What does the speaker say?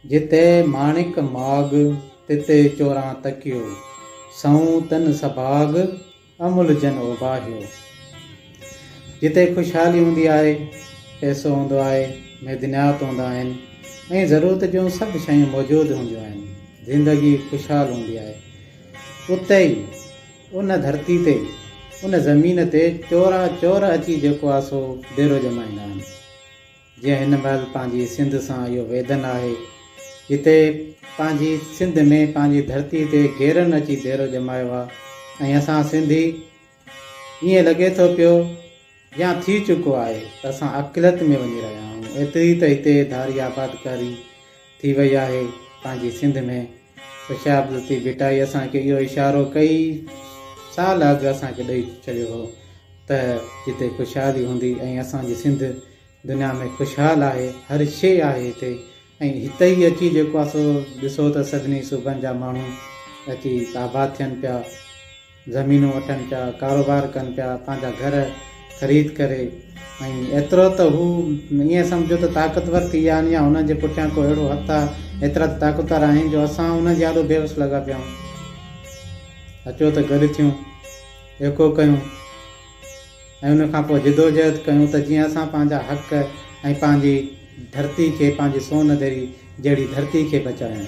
جتي ماڻڪ ماڳ، تتي چوران تڪيو، سئون تن سڀاڳ، املهه جن اوباهيو. جتي خوشحالي هوندي آهي، پئسو هوندو آهي، معدنيات هوندا آهن ۽ ضرورت جون سڀ شيون موجود هونديون آهن، زندگي خوشحال هوندي آهي، اتي ئي ان ڌرتي تي، ان زمين تي چورا چور اچي جيڪو آهي سو ديرو ڄمائيندا آهن. جيئن هن مهل پنهنجي سنڌ سان اهو ويڌن آهي، جتي پنهنجي سنڌ ۾ پنهنجي ڌرتي تي غيرن اچي ديرو ڄمايو آ ۽ اسان سنڌي ائين لڳي ٿو پيو يا ٿي چڪو آهي ته اسان اقليت ۾ وڃي رهيا آهيون ايتري ته هتي ڌاري آبادڪاري ٿي وئي آهي پنهنجي سنڌ ۾ ته شاهه عبداللطيف ڀٽائي اسان کي اهو اشارو ڪئي سال اڳ اسان کي ڏئي ڇڏيو هو ته جتي خوشحالي هوندي ۽ اسان جي سنڌ دنيا ۾ خوشحال آهي هر شيء آهي هتي ۽ هتي ئي اچي جيڪو آهي سو ڏسو ته سڀني صوبن جا ماڻهو اچي آباد ٿين پيا، زمينون وٺن پيا، ڪاروبار ڪن پيا، پنهنجا گهر خريد ڪري ۽ ايترو ته هو ائين سمجهو ته طاقتور ٿي ويا آهن يا هنن جي پٺيان ڪو اهڙو هٿ آهي، ايترا ته طاقتور آهن جو اسان انهن جي آڏو بيوس لڳا پيا آهيون. اچو ته گڏ ٿيون، ايڪو ڪيون. ۽ ان کان پوء جدوجهد ڪيون ته جيئن اسان پنهنجا حق ۽ پنهنجي ڌرتي کي پنهنجي سون ڌري جهڙي ڌرتي کي بچايون.